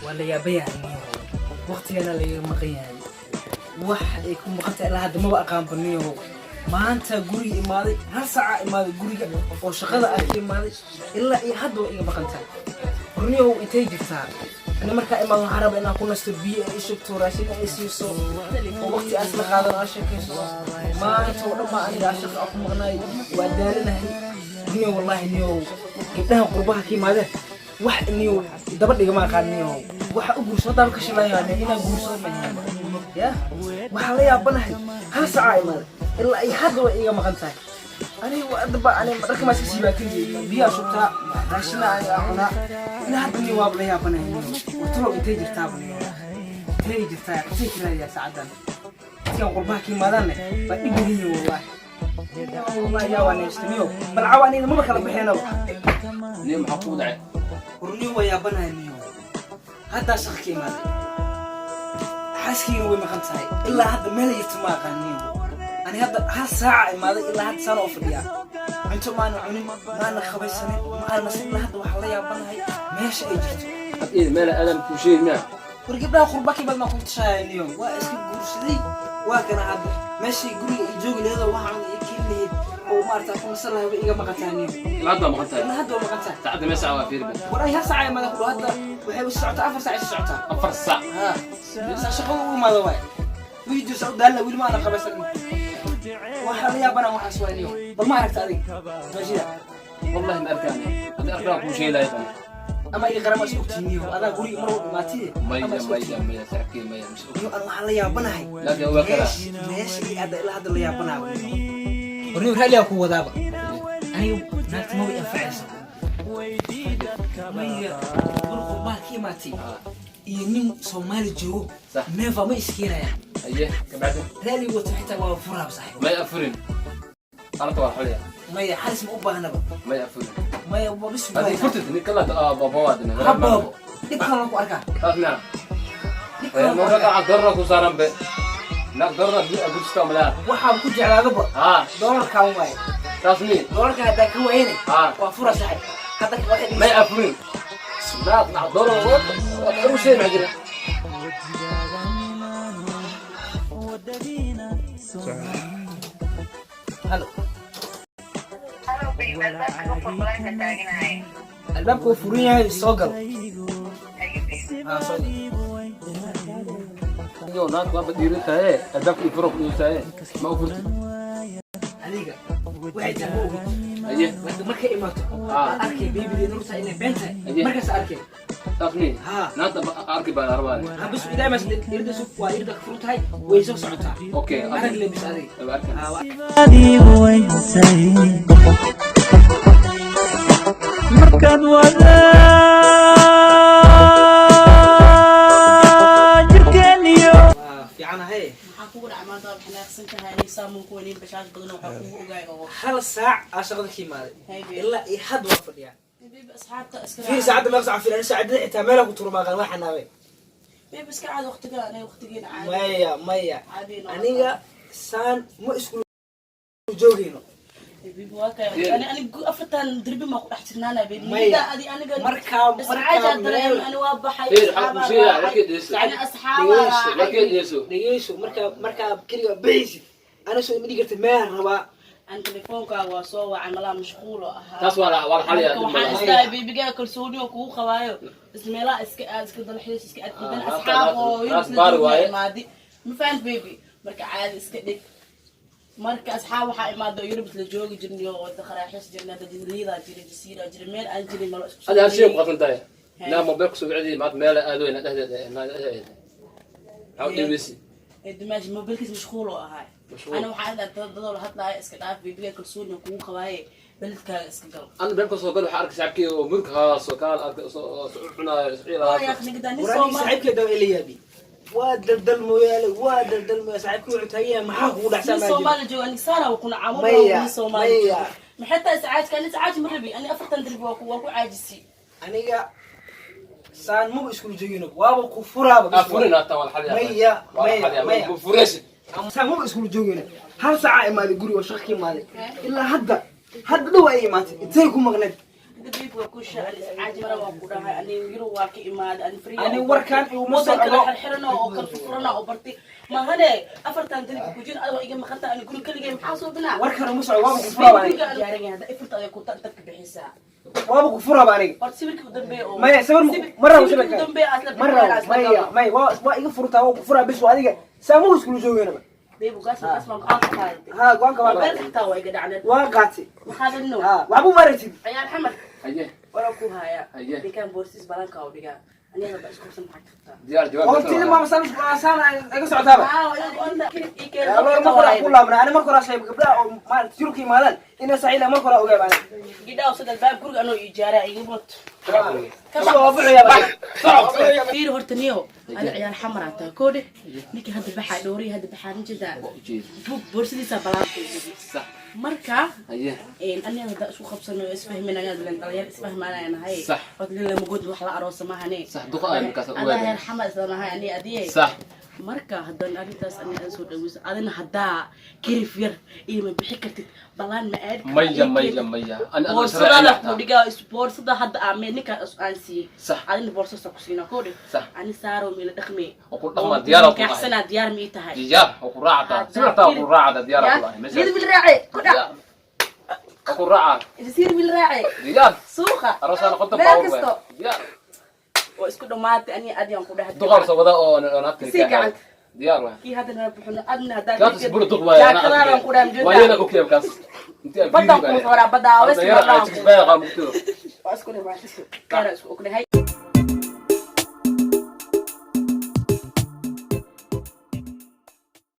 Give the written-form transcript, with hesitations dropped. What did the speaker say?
Waa la yaabayahay niyow, waqtigana lagaga maqan yahay. Wax ay ku maqan tahay ilaa hadda maba aqaanba niyow. Maanta guriga imaaday, hal saaca imaaday guriga oo shaqada ah ka imaaday, ilaa iyo hadda waa iga maqan tahay. Niyow, intay jirtaa? Ani markaa imaado waxaan rabaa inaan ku nasto, biyo ay shubto, raashin ay siiso, oo waqti aan isla qaadano, aan sheekayso. Maanta oo dhan baa aniga shaqa aan ku maqnaay, waa daalanahay niyow. Wallaahi niyow, gabdhaha qurbaha ka imaadeen wax niyow daba dhigama aqaan niyow. Waxa u guursado haddaaba ka shilayaa inaan guursado ma ya. Waxaa la yaabanahay, hal sacaa imaaday, ilaa ay hadda way iiga maqan tahay. Aniga hadaba ani dharka maa iska siibaa keligay, biyaa shubtaa, raashina aniga aan cunaa. Ilaa hadda niyo waaba la yaabanahay niyow. Wartalow, intay jirtaaba niyow? Intay jirtaa? Intay ka raadiyaa saacadan? Dadkan qurbaha ka imaadaanne waa dhib badan yihiin wallaahi. Wallahi yaa waa neesta niyow, bal cawa aniga maba kala baxeenaba. Niyo, maxaa kugu dhacay? Warniyo, waa yaabanahay niyow. Haddaa shaqa ka imaaday, xaaskeyga way maqan tahay, ilaa hadda meel jirta ma aqaan niyow. Ani hadda hal saaca imaaday, ilaa hadda saana oo fadhiyaa. Cunto maana cunin, maana qabaysanin, maana nasin. Ilaa hadda waxaa la yaabanahay meesha ay jirto. Had iida meel aadam kuu sheegi miya? War gabdhaha qurba ka imaad maa kugu tashaaya niyow? Waa iska guursaday, waa kana hadda meeshay guriga ay joogi lahayd oo waxaan ay keeni lahayd oo maarata ku nasan lahay way iga maqan tahay niyow. Ilaa hadda maqan tahay? Ilaa hadda waa maqan tahay. Saacadda mee saac waa? Fiiri bal. War ay hal saaca imaada ku dhow, hadda waxay u socotaa 4 saac ay socotaa. 4 saac? Ha, saa shaqada u imaada waay. Wixii jirsa u daalla, weli ma aanan qabaysanin. Waxaa la yaabanaa waxaas waa niyow. Bal ma aragta adiga maashida? Wallahi ma arkaane, haddii arkaa kuu sheegi lahayd bane. Ama iga qarama is ogtihiin niyow, adaa guriga mar walba imaatide. Maya. Ama is Maya. ogtihiin. Maya saaxiibkey, maya mis og. Niyow, an waxaan la yaabanahay Laakiin waa kala meesha ii hadda ilaa hadda la yaabanahay. War niyow, raalligaa ku wadaaba. Aniga naagta maba anfacayso. Maya, war qurbaha ka imaatay iyo nin Soomaali joogo neefa ma iskeenayaan. Aye, kabacdi? Raalli wato xitaa waa furaab, saaxiib. May afurin, arrinta waa xulya. Maya, xalis ma u baahnaba. May afurin. Maya, waa bis. Haddii furtid nin kala baabawaadina. Haboobo, dhibkaan waan ku arkaa. Taas miya? Dhibkaan waan ku Mawlaka arkaa. Doolar ku saaran be naag doolar gurista malaa. Waxaan ku jeclaadaba doolarkaan waaye. Taas mi? Doolarka haddaa ka waayana waa fura, saaxiib. Hadda waxay May afurin, naag naag doolar waa u sheeg, maxaa jira? Halo. Albaabka wuu furan yahay, soo gal. Ha, soo gal. Yo, naag waaba dhiiran tahay, albaabka ii furo ku tahay, ma u furtid? Adiga waxay tahay ma ogid. Aye. Marka markay imaato aan arkay baby nurta inay been tahay. Markaas arkay. Taas mi? Ha. Naagta arki baan arbaa. Ha, bas ilaa mas irda sug, waa irda ka furan tahay, way soo socotaa. Okay. Arag lebis adiga. Waa arkan. Ha, Markaad wadaa jirkeeniyo. Waa fiicanahay. Maxaa kugu dhac maanta? Waad xanaaqsan tahay, aniga saamun ku weyneyn, bashaas badan waxaa kugu ogaay oo Hal saac aa shaqada ka imaaday. Hay baby. Ilaa iyo hadda waa fadhiyaa. Baby, asxaabta iska Fiir saacadda, meeqa saac? Fiir, ani saacadda xitaa meelaa ku turo maaqan, waa xanaabay. Baby, iska caadi waqtiga, aniga waqtigeena caadi. Maya, maya. Caadi noqon. Aniga saan ma isku joogayno. Baby, waa kay ani afartan dirbi ma ku dhex jirnaana, baby? Maya. Mida adi aniga Markaa iscaajaa dareemay, meel ani waa baxay. Fiir, waxaa kuu Asxaabaa sheegaya, raacay. markay dhegeyso. Ani asxaabaa Dhegeyso. raacay. Markay dhegeyso. Dhegeyso, markaa keliga bixaysid, ana soo ima dhigi karta meel rabaa. An telefoonkaaga waa soo wacay, malaa mashquul oo ahaa. Taas waa la xalaya. Marka waxaan Dhib isdahay babygaa kalsooni oo kugu qabaayo, ismeelaha iska aad, iska dalxiis iska aad dan asxaab oo taas yurub baari waaye. Imaadi ma fahant, baby? Marka caadi iska dhig. Marka asxaab waxaa imaada oo Yurub isla joogi jirnay oo wada qaraaxis jirnay, dad liidaa jiray, jasiira jiray, meel aan jirin malo isku. Hada hal shay ku qaldan tahay. Naa mobile kusoo wicdi maanta, meel aad weyn dhexdeeda, naa dhexdeeda maxaa u dhiibeysi? Dimaashi mobilkiis mashquul oo ahaa. Mashquul. Ana waxaa dad dadoo la hadlaaya iska dhaaf, babyga kalsooni oo kugu qabaaye, beledkaaga iska gal. Ana been kasoo gal, waxaa arkay saaxiibkii oo murug haaso kaal arkay oo cunaayo oo isciilaaso. Yaa nigda nin War aniga Soomaali. Saaxiibkay daba ila yaabi, waa daldal mooyaane, waa daldal mooyaane. Saaxiibkii wuxuu taagan yahay, maxaa kugu dhacsan? Nin Maa jiro. Soomaali jooga aniga saana kuna caamo. Maya, nin Soomaali maya. jooga maxay tahay iscaajka? Ani iscaaj ma rabi, ani afartan dirbi waa ku caajisi. Aniga Saan maba iskula joogino, waaba ku furaaba. Ah, furin hata waa la xaliyaa. Maya, Waa la maya, xaliyaa. maya. Ma furaysid. Saan maba iskula joogino. Hal saaca imaaday guriga oo shaqa ka imaaday, ilaa hadda hadda dhow ay imaatay. Intay ku maqneed? Baby, waa ku shaqal iscaaji mara, waa ku dhahay ani Yurub waa ka imaaday ani free. Ani warkaan iguma wadanka socdo. La xirxirano oo kala furfurana oo bartay mahane afartan dalka ku jira, adiga iga maqanta, ani guri kaligay maxaa soo binaa? Warkaan uma socdo, waaba ku furaaba aniga. Jaaran yahay hadda ifurta adiga ku dadka bixisaa. Waaba ku furaaba aniga. Horta sawirka u dambeeya oo Maya, sawir ma rabo. Sawirka Sawirka u dambeeya asla ma rabo. Maya, maya, waa iga furtaa, waa ku furaa bis. Waa adiga saamahu iskula joogeynaba. Baby, gaas gaas baan go'aan ka qaadatay. Ha, go'aanka waa Mobeelka qaatay. Xitaa waa iga dhacneen. Waa qaatay. Maxaa dhanno? Ha, waxba ma aragtid. Ciyaar xamar. Haye. Wala ku haya. Haye. Ninkan boorsiis balanka u dhigaa, aniga ba isku qabsan, maxaa kartaa? Diyaar jawaab. Waqtidii maama saan isku saan iga socotaaba. Ah, waa iga go'anta ii keen. Aloor marka hore ku laabna ani, marka hore shay gabdhaha oo maaragtay Yurubka yimaadaan inay saxiila marka hore ogaaba ani. Gidhaa sada albaab guriga anoo ijaara iga wad. Kasoo buxaya. Fiir horta niyo, ani ciyaar xamar aa tahay koodhe. Ninkii hadda baxaa dhooriya, hadda baxaa ninjada bug boorsadiisa balaanka. Sax. Marka Haye. aniga hadda isku qabsano, isfahmin, aniga len dhalinyar isfahmaanaya nahay. Sax. Od len lama god wax la aroosa mahane. Sax, duqa ay markaas adaa ogaadeen. Heer xamar isla nahay ani adiye. Sax. Marka haddaan arrintaas ani aan soo dhaweyso, adina haddaa kirif yar iyo ma bixi kartid, balaan ma aadi. Maya, maya, maya, ani adoo Boorsadaada israaciil. ku dhigaa, boorsada hadda aame ninkaa aan siiyey. Sax. Adina boorsasa ku siinaa koodhe. Sax. Ani saaro miila dhaqme. Oo ku dhaqmaa, diyaar oo ku ahay. Kaaxsanaa, diyaar ma ii tahay? Diyaar oo ku raacata sawirtaa ku raacata, diyaar oo ku ahay. Lid mil raace ku dhac. Oo ku raaca. Jasiir mil raace. Diyaar. Suuqa. Aroosaana qonta meel baawur. kasto. Diyaar. Waa isku dhamaatay ani adiyan ku dhahay. Duqaar soo wada oo naadka. Sii gacanta. Diyaar waay. Kii hadda nala buxino adna haddaa. Gaabta isburo duq waay. Jaakadaadan ku dhaam. Waa yana okay kaas intii aan Badan ku xoraa badaa. Waa isku dhamaatay. Waa isku dhamaatay, kaana isku ognahay.